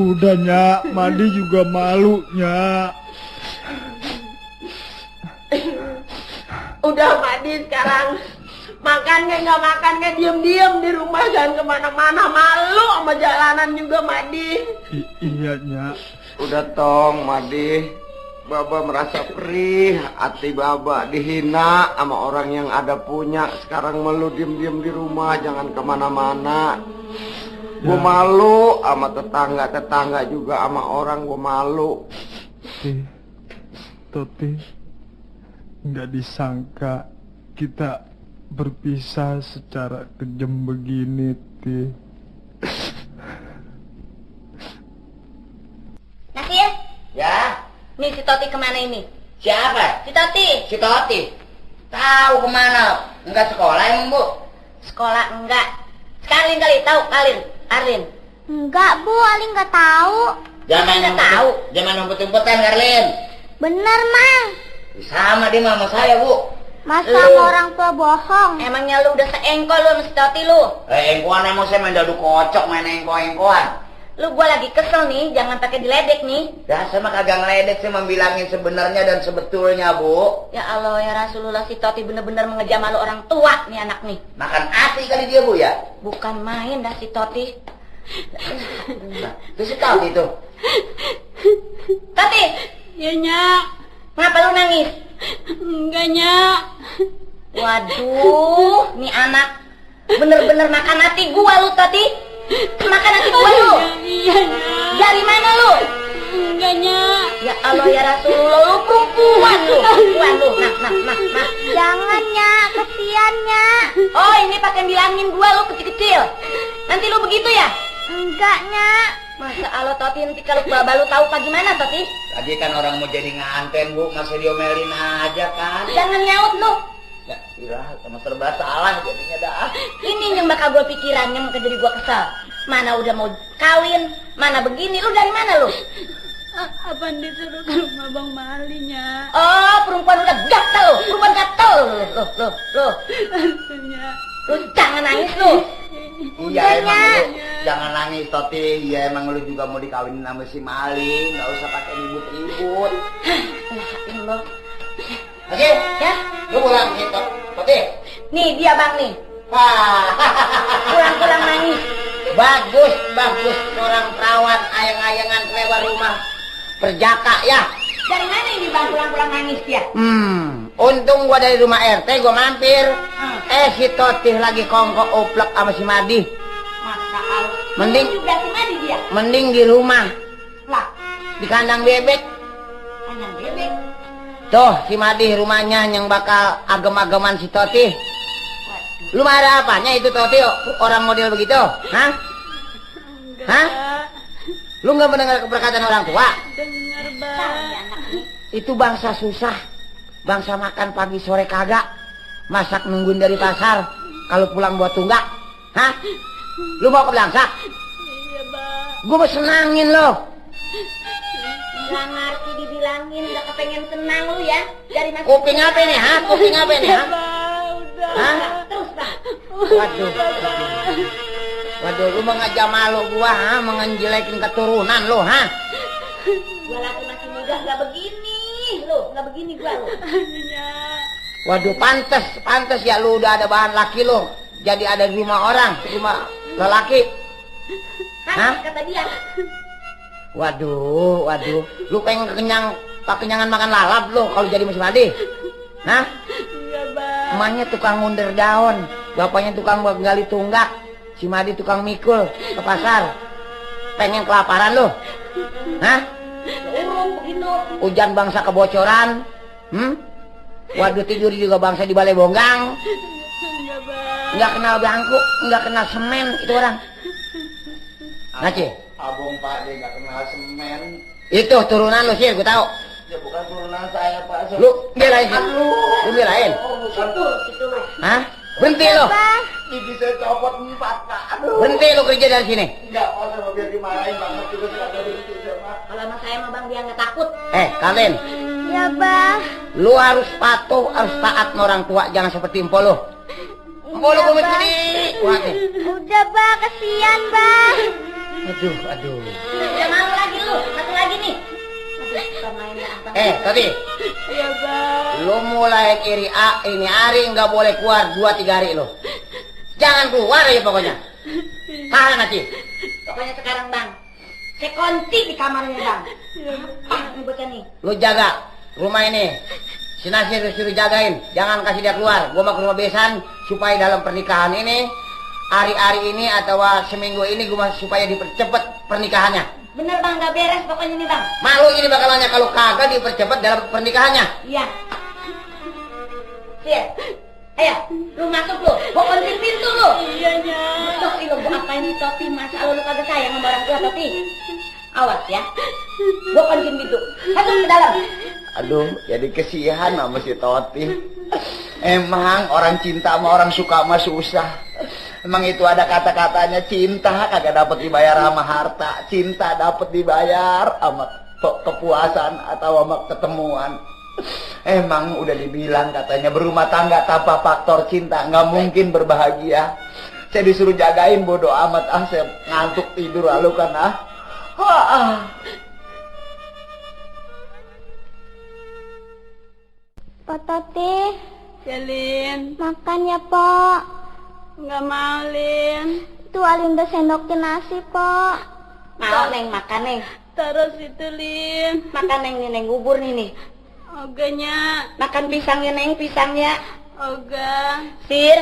Udah Nyak, Madi juga malu Nyak. Udah Madi sekarang makan nggak makan diem-diem di rumah, jangan kemana-mana, malu sama jalanan juga Madi. Iya Nyak. Udah tong Madi, Baba merasa perih, hati Baba dihina sama orang yang ada punya. Sekarang melu diem-diem di rumah, jangan kemana-mana. Gue malu sama tetangga juga, sama orang gue malu. Toti, nggak disangka kita berpisah secara kejam begini, Ti. Nasir, Ya, nih si Toti kemana ini? siapa? Si Toti. Si Toti. Tahu kemana? Enggak sekolah emang, Bu? Sekolah enggak. Karlin kali tahu, Arlin. Enggak Bu, Ali nggak tahu. Jangan Nggak tahu. Jangan umpet-umpetan, Karlin. Bener Mang, Sama dia sama saya, Bu. masa Lu. sama orang tua bohong? Emangnya lu udah seengkol lu sama si Toti lu? Engkoan emang saya main dadu kocok, main engko-engkoan. Lu gua lagi kesel nih, jangan pakai diledek nih. Ya, saya mah kagak ngeledek, saya membilangin sebenarnya dan sebetulnya, Bu. Ya Allah ya Rasulullah, si Toti bener-bener mengejam malu orang tua nih anak nih. Makan asi kali dia, Bu, ya? Bukan main dah si Toti. Nah, itu si Toti tuh. Toti, Ya Nyak, ngapa lu nangis? enggak Nyak. Waduh, nih anak bener-bener makan hati gua lu Toti. Makan hati gua lu. Iya Nyak. Dari mana lu? Enggak Nyak. Ya Allah ya Rasulullah, lu perempuan lu. Nah. Jangan Nyak, kesian Nyak. Oh, ini pakai bilangin gua lu kecil-kecil. Nanti lu begitu ya? Enggak Nyak. Masa Allah Toti, nanti kalau baba lu tahu apa gimana Toti? Tadi kan orang mau jadi nganten, Bu, masih diomelin aja kan. Jangan nyaut lu. Ya, ilah, sama serba salah jadinya dah. Ini yang bakal gua pikiran, yang jadi gua kesal. Mana udah mau kawin, mana begini, lu dari mana lu? Apaan disuruh ke rumah Bang Mali Nyak? Oh, perempuan udah gatel lu, perempuan gatel lu. Lu jangan nangis lu. Iya emang lu jangan nangis Toti. Iya emang lu juga mau dikawinin sama si Mali. Nggak usah pakai ribut-ribut. Allah. Oke, Ya, lu pulang gitu Toti. nih dia bang nih, pulang-pulang nangis. Bagus orang perawat ayang-ayangan lewat rumah perjaka ya. Dari mana ini bang pulang-pulang nangis dia? Untung gua dari rumah RT gua mampir. Si Toti lagi kongko oplek sama si Madi. Masa Allah. Mending- juga si Madi dia. Mending di rumah, Lah, di kandang bebek. kandang bebek. Tuh si Madi rumahnya yang bakal agem-ageman si Toti. Lu mah ada apanya itu Toti orang model begitu? Hah? Hah? Lu nggak mendengar perkataan orang tua? Dengar Tahu Bang. ya anak ini. Itu bangsa susah. Bangsa makan pagi sore kagak. Masak nungguin dari pasar. Kalau pulang buat tunggak. Hah? Lu mau ke belangsak? Iya Bang. Gue mau senangin lo. Nggak ngerti dibilangin, udah kepengen senang lu ya. Dari masih Kuping apa nih? Hah? Kuping apa nih? Hah? Bang, udah. Hah? terus bang. Waduh. Waduh, lu mau ngajak malu gua, ha? Mengenjelekin keturunan lu, ha? Gua lagi masih muda nggak begini, lu nggak begini gua lu. Nyak. Waduh, pantes ya lu udah ada bahan laki lu. Jadi ada di rumah orang, rumah lelaki. Hah? Kata dia. Waduh, lu pengen kenyangan makan lalap lu kalau jadi Mas Madi. Hah? Iya Bang. Emaknya tukang ngundir daun, bapaknya tukang gali tunggak, si Madi tukang mikul ke pasar. Pengen kelaparan lu? Hah? Urung begitu. Hujan bangsa kebocoran. Waduh, tidur juga bangsa di balai bonggang. Iya Bang. Nggak kenal bangku, nggak kenal semen itu orang. Naci, Abang Pak De nggak kenal semen. itu turunan lu sih, gue tahu. Ya bukan turunan saya Pak. Lu belain sih, lu belain. Syukur gitu lu. Hah? Berhenti lu, Gigi saya copot 4 Pak. Aduh. berhenti lu kerja dari sini. Enggak Pak, saya mau biar dimarahin banget juga saya ada berhenti sama. Kalau sama saya mah bang dia nggak takut. Kalian, Ya Bang. lu harus patuh, harus taat sama orang tua, jangan seperti empo lu. Empo lu gue sendiri. Udah Bang, kesian Bang. Aduh. Udah malu lagi lu, satu lagi nih. Aduh, suka mainnya abang. Tadi. Iya bang. Lu mulai kiri ini hari nggak boleh keluar 2-3 hari lo. Jangan keluar aja pokoknya. Tahan aja. Pokoknya sekarang bang, saya kunci di kamarnya bang. Ini bocah nih. Lu jaga rumah ini. Si Nasir suruh jagain. Jangan kasih dia keluar. Gua mau ke rumah besan supaya dalam pernikahan ini, hari-hari ini atau seminggu ini gua supaya dipercepat pernikahannya. Bener bang, gak beres pokoknya nih bang. Malu ini bakalannya kalau kagak dipercepat dalam pernikahannya. Iya. Sir, ayo, lu masuk lu. Gua kuncin pintu lu. Iya Nyak. Toti lu, gua apain nih Toti? Masa lu kagak sayang sama orang tua Toti? Awas ya. Gua kuncin pintu. Masuk ke dalam. Aduh, jadi kesian sama si Toti. Emang orang cinta sama orang suka sama susah. Emang itu ada kata-katanya, cinta kagak dapat dibayar sama harta, cinta dapat dibayar sama kepuasan atau sama ketemuan. Emang udah dibilang katanya berumah tangga tanpa faktor cinta nggak mungkin berbahagia. Saya disuruh jagain bodoh amat, saya ngantuk tidur lalu kan Pak Tati, Ya Lin. makan ya, Pak. Nggak mau Lin. Tuh Alin udah sendokin nasi, Pak. Mau neng makan neng. Taruh situ Lin. Makan neng nih neng bubur nih. Oga Nyak. Makan pisangnya neng, pisangnya. Oga. Sir.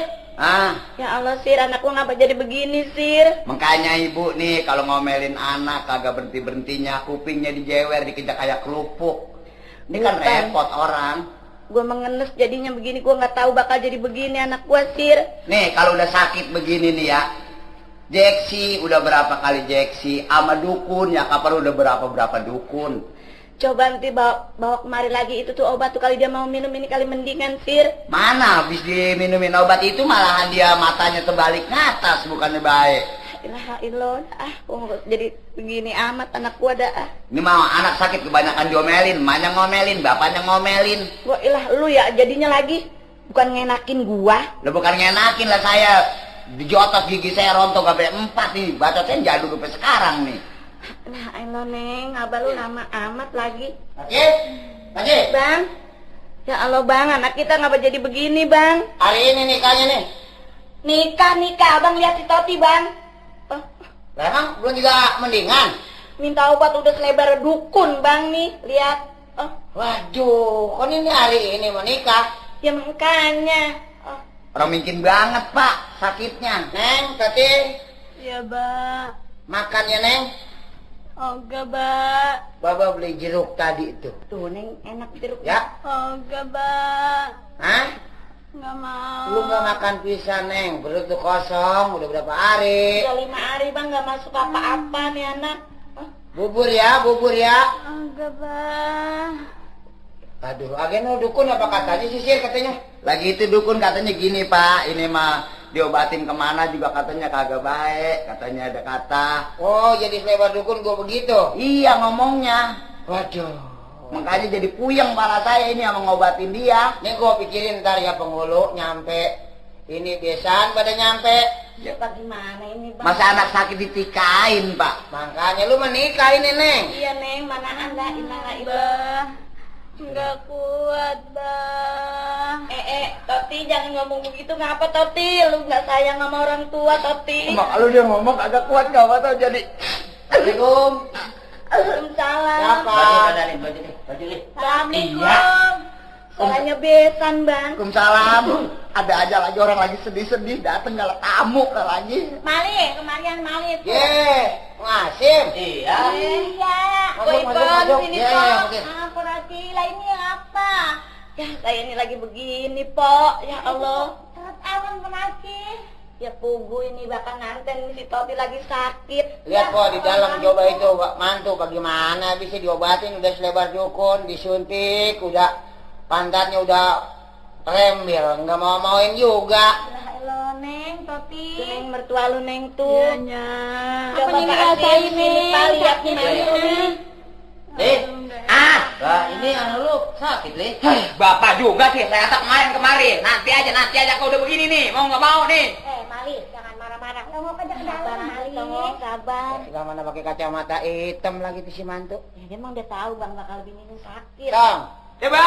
Ya Allah Sir, anakku ngapa jadi begini Sir? makanya ibu nih kalau ngomelin anak kagak berhenti-berhentinya, kupingnya dijewer dikejar kayak kerupuk. Ini kan Bukan. repot orang. Gue mengenes jadinya begini, gue nggak tahu bakal jadi begini anak gue Sir. Nih kalau udah sakit begini nih ya, Jeksi udah berapa kali Jeksi sama dukun ya, kapan udah berapa dukun. Coba nanti bawa kemari lagi itu tuh obat tuh, kali dia mau minum ini kali mendingan Sir. Mana habis diminumin obat itu malahan dia matanya terbalik ke atas, bukannya baik. Ilaha illallah, jadi begini amat anak gua dah. Ini mau anak sakit kebanyakan diomelin, emaknya ngomelin, bapaknya ngomelin. Gua ilah lu ya jadinya lagi, bukan ngenakin gua. Lah bukan ngenakin lah, saya dijotos gigi saya rontok sampai 4 nih, bacotnya jadul sampai sekarang nih. Nah, elo neng, abah lu lama amat lagi. Lagi, Bang, ya Allah bang, anak kita ngapa jadi begini bang? hari ini nikahnya nih. Nikah, abang lihat si Toti bang. Lah emang belum juga mendingan. Minta obat udah selebar dukun bang nih, lihat. Waduh, kan ini hari ini mau nikah. Ya makanya. Orang mungkin banget pak sakitnya. Neng, Tati, Ya Ba. makannya Neng. Oga Ba. Baba beli jeruk tadi itu. Tuh neng enak jeruk. Ya, Oga Ba. hah? Nggak mau. Lu nggak makan pisang Neng, perut tuh kosong udah berapa hari? Udah 5 hari bang nggak masuk apa-apa nih anak. Bubur ya. Oga Ba. Aduh, agen dukun apa katanya sisir katanya? Lagi itu dukun katanya gini pak, ini mah diobatin kemana juga katanya kagak baik, katanya ada kata. Oh, jadi selebar dukun gua begitu? Iya ngomongnya. Waduh, makanya jadi puyeng pala saya ini sama ngobatin dia. Nih gua pikirin ntar ya penghulu nyampe ini besan pada nyampe. Ya apa gimana ini bang? Masa anak sakit ditikain pak? Makanya lu menikah ini Neng. Iya neng, mana anda ilaha Ba. illallah. Nggak kuat Ba. Toti jangan ngomong begitu, ngapa Toti? Lu nggak sayang sama orang tua Toti? Mak kalau dia ngomong agak kuat gak apa tau jadi. Assalamualaikum. Waalaikumsalam. Siapa? Baju nih. Assalamualaikum. Soalnya besan bang. Waalaikumsalam. Ada aja lagi orang lagi sedih-sedih dateng gak tamu lagi. Mali, kemarian Mali tuh. Ngasim. Iya. Iya. Masuk, Woi masuk, Pon, masuk. sini Iya, Po. iya, masuk. Apa lagi lah ini apa? Ya saya ini lagi begini Po. Ya Allah. Awan penaki. Ya pugu ini bakal nganten si Toti lagi sakit. Lihat Ya, kok di dalam Allah. coba itu mantu bagaimana bisa diobatin udah selebar dukun, disuntik, udah pantatnya udah rembil, nggak mau-mauin juga. Halo Neng, Toti. Neng mertua lu Neng tuh. Iya Nyak. Coba Apa yang Kak dirasain, Asim, sini Neng? Pak lihat Sakit, nih Neng. Ini anu lu sakit Li. Bapak juga sih, saya kemarin. Nanti aja kau udah begini nih, mau nggak mau nih. Mali, jangan marah-marah. Tongok aja ke dalam, Mali. Tongok, sabar. Gak mana pakai kacamata hitam lagi tuh si mantu. Ya, dia emang udah tahu bang bakal bini lu sakit. Tong, Coba.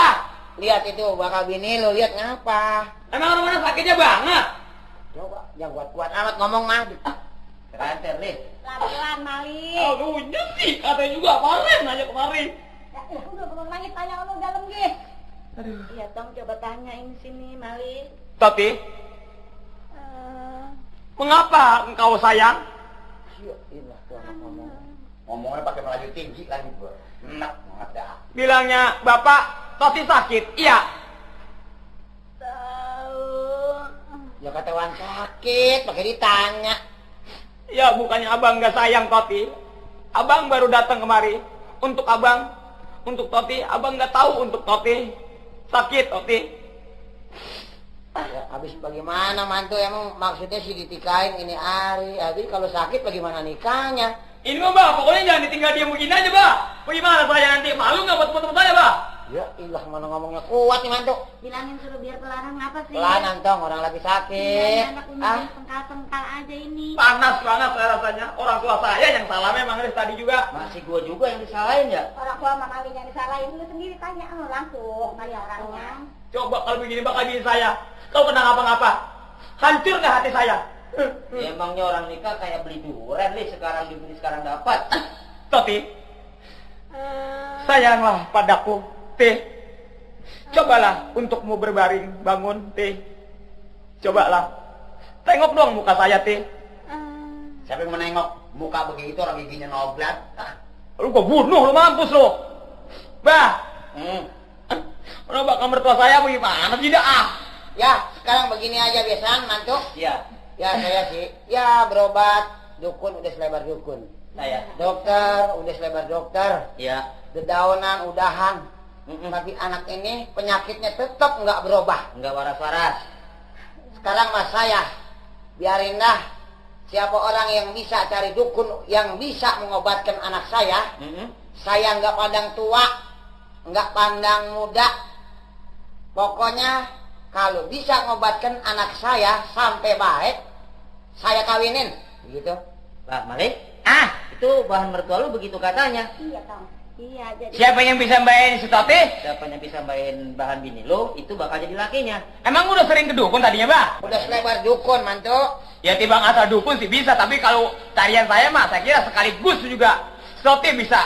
lihat itu bakal bini lu, lihat ngapa? Emang rumahnya sakitnya banget? Coba, jangan kuat-kuat amat ngomong mah. Terakhir, Lih. Pelan-pelan, Mali. Aduhnya sih, katanya juga kemarin, nanya kemarin. Ya, udah belum langit tanya lu dalam gih. Iya, Tong, coba tanyain sini, Mali. Tati, mengapa engkau sayang? Iya, ilah tuh anak ngomong. Ngomongnya pakai melaju tinggi lagi gua. Enak banget dah. Bilangnya, Bapak, Tati sakit. Iya. Tahu. Ya ketahuan sakit, pakai ditanya. Ya, bukannya abang nggak sayang Tati. Abang baru datang kemari. Untuk abang, untuk Tati, abang nggak tahu untuk Tati. Sakit, Tati. Ya, habis bagaimana mantu emang maksudnya sih ditikahin ini hari. Habis kalau sakit bagaimana nikahnya? Ini mah, Bah, pokoknya jangan ditinggal diam begini aja, Bah. Bagaimana saya nanti? Malu nggak buat teman-teman saya, Bah? Ya ilah mana ngomongnya kuat nih mantu. Bilangin suruh biar pelaran ngapa sih? Pelanan tong, orang lagi sakit. Anak ini Ah, pengkal-pengkal aja ini. Panas banget saya rasanya. Orang tua saya yang salah memang dari tadi juga. masih gua juga yang disalahin ya. Orang tua Mama Mali yang disalahin lu sendiri tanya langsung tanya orangnya. Coba kalau begini bakal bikin saya. Kau kena ngapa-ngapa. Hancur nggak hati saya? Ya, emangnya orang nikah kayak beli durian Li, sekarang dibeli sekarang dapat. Tati, sayanglah padaku, Teh. Cobalah untukmu berbaring, bangun, Teh. Cobalah. Tengok dong muka saya, Teh. Siapa yang menengok muka begitu orang giginya noblat? Ah. Lu gua bunuh, lu mampus lu. Bah, udah bakal mertua saya bagaimana tidak ah? Ya, sekarang begini aja biasaan mantu. Iya. Ya saya sih, ya berobat dukun udah selebar dukun. Saya. Dokter udah selebar dokter. Iya. Dedaunan udahan. Tapi anak ini penyakitnya tetap nggak berubah, Enggak waras-waras. Sekarang mas saya biarin dah. Siapa orang yang bisa cari dukun yang bisa mengobatkan anak saya? Saya nggak pandang tua, nggak pandang muda. Pokoknya kalau bisa mengobatkan anak saya sampai baik, saya kawinin. Begitu. Bah, Malik. Ah, itu bahan mertua lu begitu katanya. Iya, Tong. Iya, jadi Siapa yang bisa mbayarin si Tati? Siapa yang bisa main bahan bini lu, itu bakal jadi lakinya. Emang udah sering ke dukun tadinya, Bah? Udah selebar dukun, mantu. Ya timbang asal dukun sih bisa, tapi kalau tarian saya mah saya kira sekaligus juga Tati bisa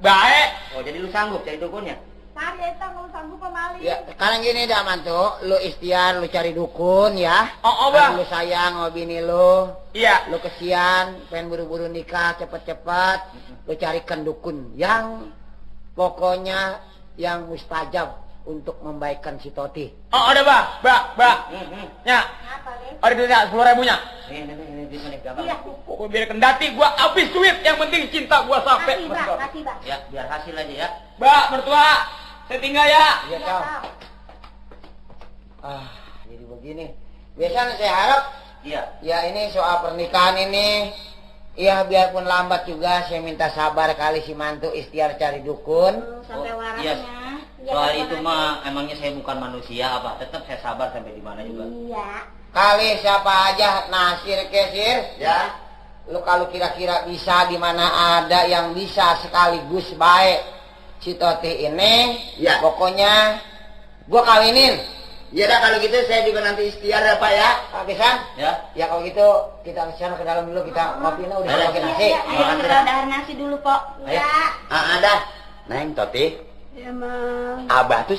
baik. Oh, jadi lu sanggup cari dukunnya? Tari ya, Tong, kalau sanggup Mama Mali. Ya, sekarang gini dah mantu, lu ikhtiar, lu cari dukun ya. Oh, Bah. Lu sayang sama bini lu, Iya. lu kesian, pengen buru-buru nikah cepet-cepet, lu carikan dukun yang pokoknya yang mustajab untuk membaikkan si Toti. Oh, ada, Bah. Ya, Apa, Le? ada duitnya 10.000-nya. Ini gampang. Iya. Pokoknya biar kendati gua habis duit, yang penting cinta gua sampai. Kasih, Bang, kasih, Bang. Ya, biar hasil aja ya. Mbak, mertua, saya tinggal ya. Iya, Iya, Tong. Tong. Ah, jadi begini. Biasanya saya harap, ya ini soal pernikahan ini, ya biarpun lambat juga, saya minta sabar kali si mantu ikhtiar cari dukun. Sampai warasnya. iya. Iya, Soal Bang, itu makasih. mah emangnya saya bukan manusia apa? Tetap saya sabar sampai di mana juga. Iya. Kali siapa aja nasir kesir, Ya. lu kalau kira-kira bisa di mana ada yang bisa sekaligus baik si Toti ini, Ya. pokoknya gua kawinin. Ya dah kalau gitu saya juga nanti ikhtiar ya Pak ya. Pak Pisan? Ya. Ya kalau gitu kita kesana ke dalam dulu, kita ngopi udah Ayo. pakai nasi. Iya, ayo kita dahar nasi dulu, Pok. Ayo. Iya. Ada. Neng Toti, Iya, Mang. Abah tuh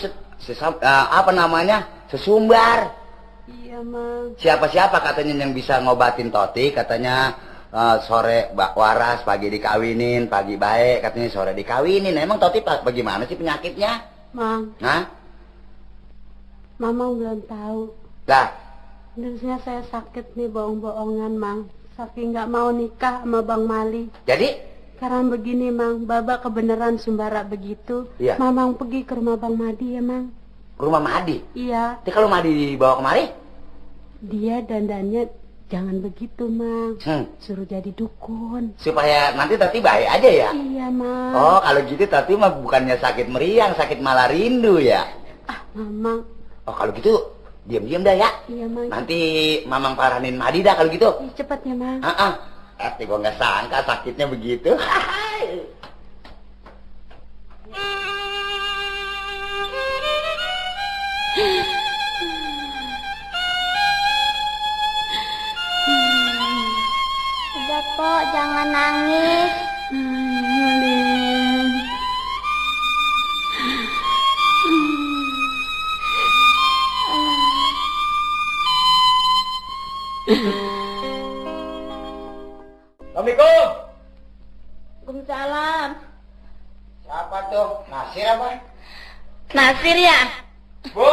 apa namanya? Sesumbar. Iya, Mang. Siapa-siapa katanya yang bisa ngobatin Toti, katanya sore waras, pagi dikawinin, pagi baik, katanya sore dikawinin. Emang Toti bagaimana sih penyakitnya? Mang, Nah, Mama belum tahu. lah, Terusnya saya sakit nih bohong-bohongan, Mang. Saking nggak mau nikah sama Bang Mali. jadi Sekarang begini, Mang. Baba kebenaran Sumbara begitu. Iya. Mamang pergi ke rumah Bang Madi ya, Mang. rumah Madi. Iya, Tapi kalau Madi dibawa kemari? dia dandannya jangan begitu, Mang. Suruh jadi dukun. Supaya nanti Tati baik aja ya? Iya, Mang. Oh, kalau gitu Tati mah bukannya sakit meriang, sakit malah rindu ya? Ah, Mamang. Oh, kalau gitu Diam-diam dah ya. Iya, Mang. Nanti Mamang paranin Madi dah kalau gitu. Cepat ya, Mang. Pasti gua nggak sangka sakitnya begitu. Udah, Pok, jangan nangis. Assalamualaikum. Waalaikumsalam. Siapa tuh? Nasir apa? Nasir ya? Bu.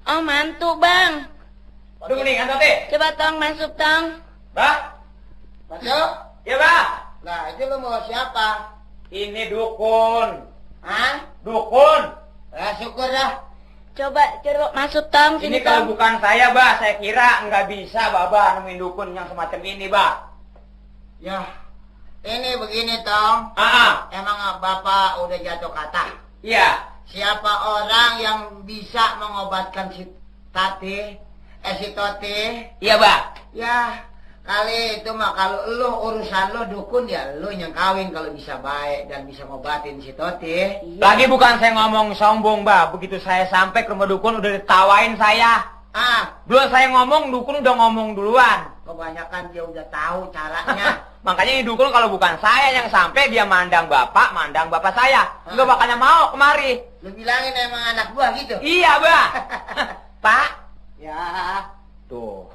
Oh mantu bang. Waduh mendingan tadi. Coba tong masuk tong. Mbak. Masuk? Ya, Mbak. Nah, itu lo mau siapa? Ini dukun. Hah? Dukun. Ya, syukur dah. Coba masuk tong Ini sini kalau tong. bukan saya, Mbak, saya kira nggak bisa Baba nemuin dukun yang semacam ini, Mbak. Ya, ini begini, Tong. Emang Bapak udah jatuh kata? Iya. Siapa orang yang bisa mengobatkan si Tati? Si Toti? Iya, Mbak. Ya, kali itu mah kalau lu urusan lu dukun ya lu yang kawin kalau bisa baik dan bisa ngobatin si Toti. Lagi bukan saya ngomong sombong, Mbak. Begitu saya sampai ke rumah dukun udah ditawain saya. Belum saya ngomong, dukun udah ngomong duluan. Kebanyakan dia udah tahu caranya. Makanya ini dukun kalau bukan saya yang sampai, dia mandang bapak saya. Nggak bakalnya mau kemari. Lu bilangin emang anak gua gitu? Iya, Mbak. Pak. Ya, Tuh.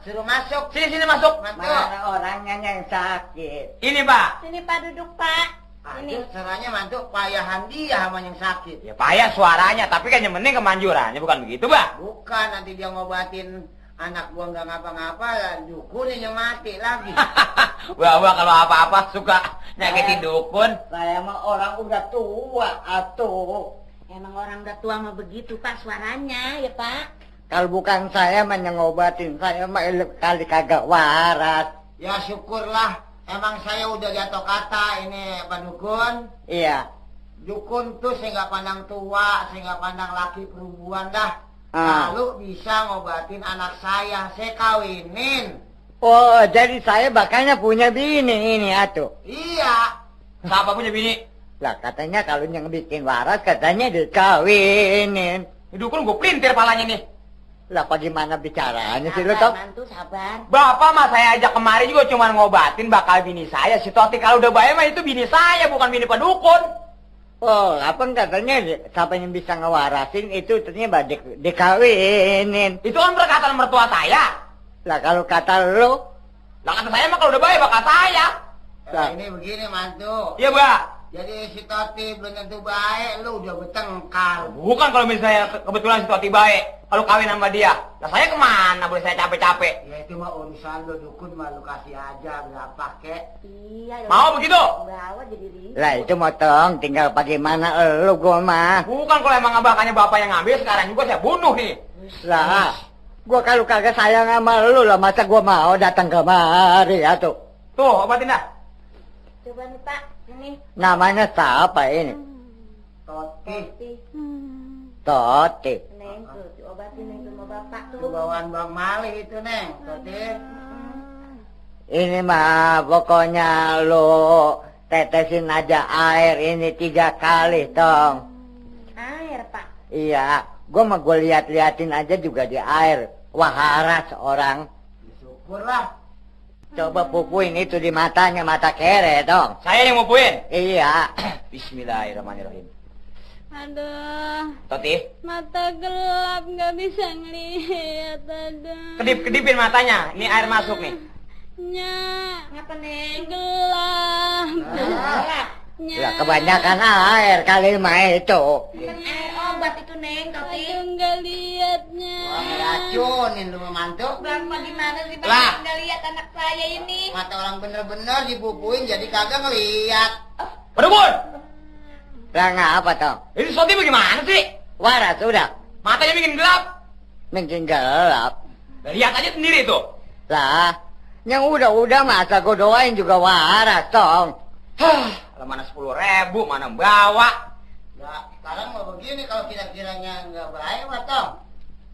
suruh masuk. Sini masuk. Mana orangnya yang sakit? Ini, Pak. Sini Pak duduk Pak. Aduh, caranya mantuk payahan dia sama yang sakit. Ya payah suaranya, tapi kan yang penting kemanjurannya, bukan begitu, Mbak? Bukan, nanti dia ngobatin anak gua nggak ngapa-ngapa, dukunnya mati lagi. Wah, kalau apa-apa suka nyakitin dukun. Saya mah orang udah tua, atuh. Emang orang udah tua mah begitu Pak suaranya ya Pak. Kalau bukan saya mah yang ngobatin, saya mah kali kagak waras. Ya syukurlah, emang saya udah jatuh kata ini Pak Dukun. Iya. Dukun tuh saya nggak pandang tua, saya nggak pandang laki perempuan dah. Lalu bisa ngobatin anak saya kawinin. Oh, jadi saya bakalnya punya bini ini atuh. Iya. Siapa punya bini? Lah katanya kalau yang bikin waras katanya dikawinin. Ini dukun gue pelintir palanya nih. Lah bagaimana bicaranya sih lu Sabar toh? mantu sabar. Bapak mah saya ajak kemari juga cuma ngobatin bakal bini saya. Si Toti kalau udah bayar mah itu bini saya, bukan bini pendukun. Oh, apa katanya siapa yang bisa ngewarasin itu ternyata dikawinin. Itu kan perkataan mertua saya. Lah kalau kata lu, Lah kata saya mah kalau udah bayar bakal saya. Nah, ini begini mantu. Iya, Mbak. Jadi si Toti belum tentu baik, lu udah bertengkar. Bukan kalau misalnya kebetulan si Toti baik, kalau kawin sama dia. Lah saya kemana boleh saya capek-capek? Ya itu mah urusan lu, dukun mah lu kasih aja berapa kek. Iya. Mau begitu? Bawa jadi ribut. lah itu motong tinggal bagaimana lu gua mah. Bukan kalau emang abakannya bapak yang ngambil, sekarang juga saya bunuh nih. Lah, gua kalau kagak sayang sama lu lah masa gua mau datang kemari atuh. Tuh, obatin dah. Coba nih Pak, ini. Namanya siapa ini? Toti. Toti. Neng tuh, diobatin Neng sama Bapak Itu tuh. bawaan Bang Malih itu, Neng. Toti. Ini mah pokoknya lu tetesin aja air ini 3 kali tong. Air Pak. Iya, gua mah gua liatin aja juga di air. Waharas orang. Syukurlah. Coba pupuin itu di matanya, mata kere dong. Saya yang mupuin. Iya. Bismillahirrahmanirrahim. Aduh, Toti, mata gelap nggak bisa ngelihat. Aduh. kedip-kedipin matanya. Ini air masuk nih. Ngapa Neng? Gelap. Ya kebanyakan air kali mah itu. Kan air obat itu Neng, Toti. Aduh, nggak lihatnya. Wah, ngeracunin lu mantu. Bapak gimana sih Pak? Lah. Nggak lihat anak saya ini. Mata orang bener-bener dipupuin jadi kagak ngeliat. Pendukun, Lah ngapa tong? ini Toti bagaimana sih? Waras udah. Matanya bikin gelap. Mungkin gelap. Lihat aja sendiri tuh. Lah, yang udah masa gua doain juga waras tong. Kalau mana 10.000, mana bawa. Ya, sekarang mau begini kalau kira-kiranya nggak baik, Watong.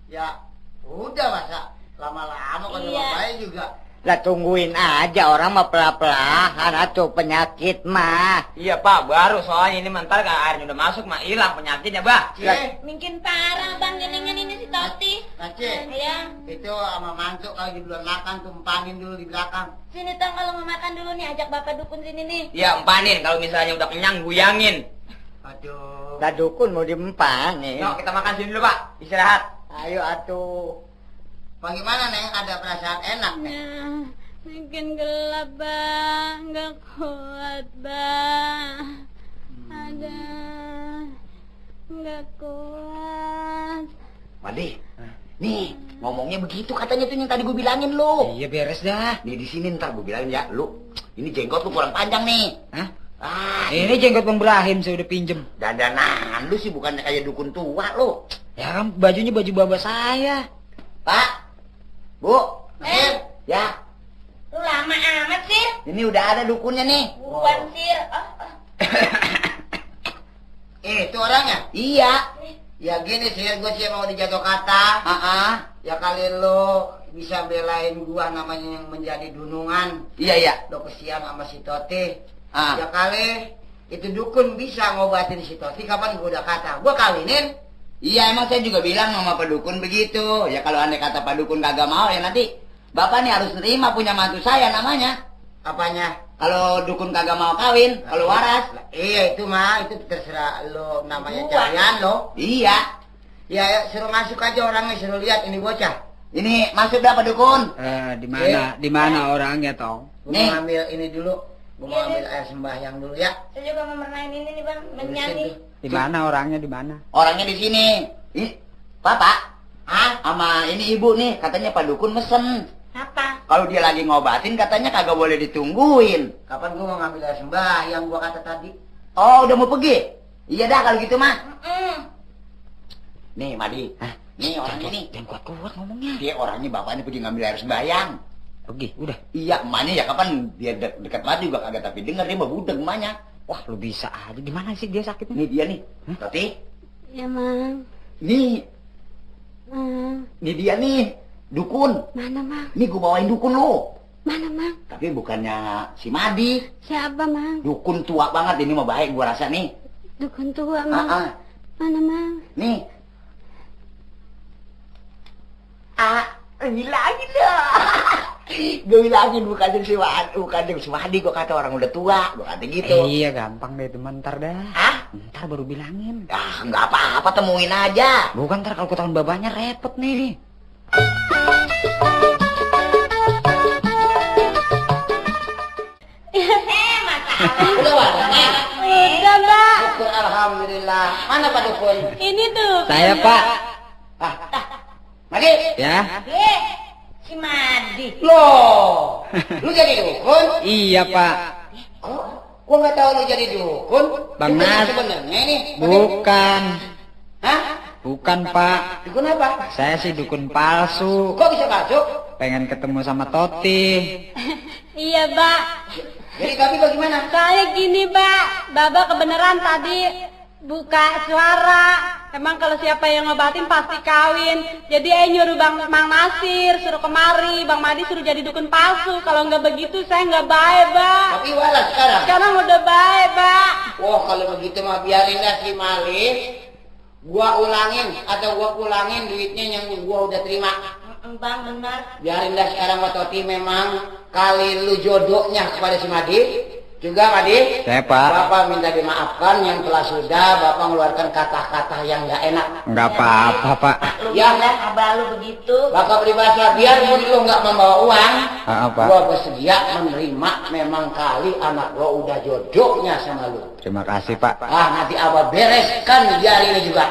Ya udah masa lama-lama kalau nggak baik juga. Lah tungguin aja, orang mah pelah-pelahan atuh penyakit mah. Iya Pak, baru soalnya ini mentar kalau airnya udah masuk mah hilang penyakitnya, Bah. Mungkin parah bang geningan ini si Toti. Kace, Iya. itu sama mantu kalau di bulan makan tumpangin dulu di belakang. Sini Tong kalau mau makan dulu nih, ajak bapak dukun sini nih. Iya, empanin. Kalau misalnya udah kenyang, guyangin. Aduh. Lah dukun mau diempan nih. Yuk, kita makan sini dulu, Pak. Istirahat. Ayo atuh. Bagaimana Neng? Ada perasaan enak Neng? Ya, makin gelap bang, nggak kuat bang. Ada, nggak kuat. Madi, nih ngomongnya begitu katanya tuh yang tadi gue bilangin lu. Iya, beres dah. Nih di sini ntar gue bilangin ya, lu ini jenggot lu kurang panjang nih. Hah? Ah, Ini jenggot Bang Brahim saya udah pinjem. dandanan lu sih bukan kayak dukun tua lu. Ya kan bajunya baju baba saya. Pak, Bu, Sir, ya, Lu lama amat sih. ini udah ada dukunnya nih. Buruan sir. Itu orangnya? Iya. Ya gini sih, gue sih mau dijatuh kata. Ya kali lo bisa belain gua namanya yang menjadi dunungan. Iya, iya. Lo kesian sama si Toti. Ya kali itu dukun bisa ngobatin si Toti. Kapan gua udah kata, gua kawinin. Iya, emang saya juga bilang sama Pak Dukun begitu. Ya kalau andai kata Pak Dukun kagak mau, ya nanti Bapak nih harus nerima punya mantu saya namanya. Apanya? Kalau Dukun kagak mau kawin, kalau waras. Iya, itu mah, itu terserah lo namanya carian lo. Iya. Ya, suruh masuk aja orangnya, suruh lihat ini bocah. Ini masuk dah Pak Dukun. Di mana orangnya, Tong? Gue mau ambil ini dulu. Gue mau ambil air sembahyang dulu ya. Saya juga mau merenain ini nih bang, menyanyi. Di mana orangnya, di mana? Orangnya di sini. Ih, Bapak. Sama ini ibu nih, katanya Pak Dukun mesen. Apa? Kalau dia lagi ngobatin katanya kagak boleh ditungguin. Kapan gua mau ngambil air sembahyang gua kata tadi. Oh, udah mau pergi? Iya dah kalau gitu mah. Nih, Madi. Nih orangnya nih. Jangan kuat-kuat ngomongnya. Dia orangnya bapaknya pergi ngambil air sembahyang. Pergi, udah. Iya, emaknya ya kapan dia dekat banget juga kagak tapi dengar dia mah budeg emaknya. Wah, lu bisa aja. Di mana sih dia sakitnya? Nih dia nih. Tati. Ya mang. Nih. Mang. Nih dia nih. Dukun. Mana mang? Nih gua bawain dukun lu. Mana mang? Tapi bukannya si Madi. Siapa mang? Dukun tua banget ini mah baik gua rasa nih. Dukun tua mang. Mana mang? Nih. Bilangin dah. Gue bilangin bukan si Madi, gue kata orang udah tua, gue kata gitu. Iya, gampang deh teman, ntar dah. Ntar baru bilangin. Nggak apa-apa, temuin aja. Bukan ntar kalau ketahuan babanya repot nih. Udah warnanya. Udah mbak. Syukur alhamdulillah. Mana Pak Dukun? Ini tuh. Saya, Pak. Madi. Ya. Si Madi. Loh, lu jadi dukun? Iya, Pak. Kok? Gua nggak tahu lu jadi dukun. Bang Dukun yang Nas. sebenarnya ini. Bukan. Hah? Bukan, Pak. Dukun apa? Saya sih dukun palsu. Kok bisa masuk? Pengen ketemu sama Toti. Iya mbak. Jadi kami bagaimana? Saya gini mbak. Baba kebenaran tadi buka suara. Emang kalau siapa yang ngobatin pasti kawin. Jadi nyuruh Mang Nasir suruh kemari. Bang Madi suruh jadi dukun palsu. Kalau nggak begitu saya nggak baik, Mbak. Tapi walas sekarang. Sekarang udah baik, Mbak. Wah, kalau begitu mah biarinlah si Malih. Gua ulangin atau gua pulangin duitnya yang gua udah terima. Bang benar. Biarinlah sekarang Pak Toti memang kali lu jodohnya kepada si Madi. Juga Madi, Saya, Pak. Bapak minta dimaafkan yang telah sudah Bapak mengeluarkan kata-kata yang nggak enak. Nggak apa-apa, Pak. Ya, Abah lu begitu. Bapak peribahasa biarpun lu nggak membawa uang, Pak. gua bersedia menerima. Memang kali anak gua udah jodohnya sama lu. Terima kasih, Pak. Nanti abah bereskan biar ini juga.